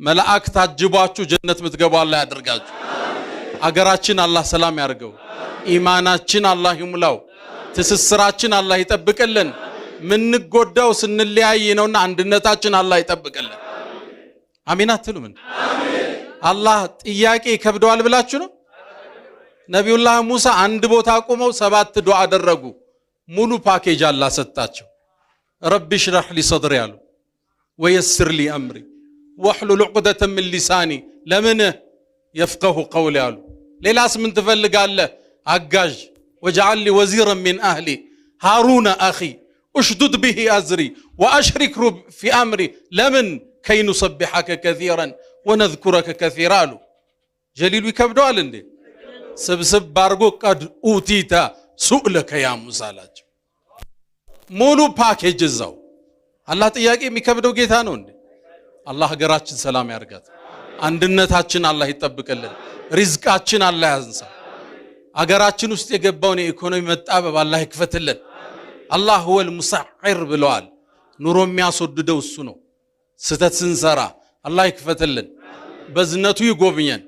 መላእክት ታጅቧችሁ ጀነት ምትገቡ አላህ ያደርጋችሁ። አገራችን አላህ ሰላም ያርገው። ኢማናችን አላህ ይሙላው። ትስስራችን አላህ ይጠብቅልን። ምንጎዳው ስንለያይ ነውና አንድነታችን አላህ ይጠብቅልን። አሚን አትሉም እንዴ? አላህ ጥያቄ ይከብደዋል ብላችሁ ነው? ነቢዩላህ ሙሳ አንድ ቦታ ቆመው ሰባት ዱዓ አደረጉ። ሙሉ ፓኬጅ አላህ ሰጣቸው። رب اشرح لي صدري አሉ፣ ويسر لي أمري واحلل عقدة من لساني ለምን يفقهوا قولي አሉ። ሌላስ ምን ትፈልጋለህ? አጋዥ واجعل لي وزيرا من أهلي هارون أخي اشدد به أزري وأشركه في أمري ለምን كي نسبحك كثيرا ونذكرك كثيرا አሉ። ጀሊሉ ይከብደዋል እንዴ? ስብስብ አድርጎ قد أوتيت سؤلك يا موسى አላቸው። ሙሉ ፓኬጅ እዛው። አላህ ጥያቄ የሚከብደው ጌታ ነው እንዴ? አላህ ሀገራችን ሰላም ያርጋት። አንድነታችን አላህ ይጠብቅልን። ሪዝቃችን አላህ ያንሳ። አገራችን ውስጥ የገባውን የኢኮኖሚ መጣበብ አላህ ይክፈትልን። አላህ هو المسعر ብለዋል። ኑሮ የሚያስወድደው እሱ ነው። ስተት ስንሰራ አላህ ይክፈትልን። በዝነቱ ይጎብኘን።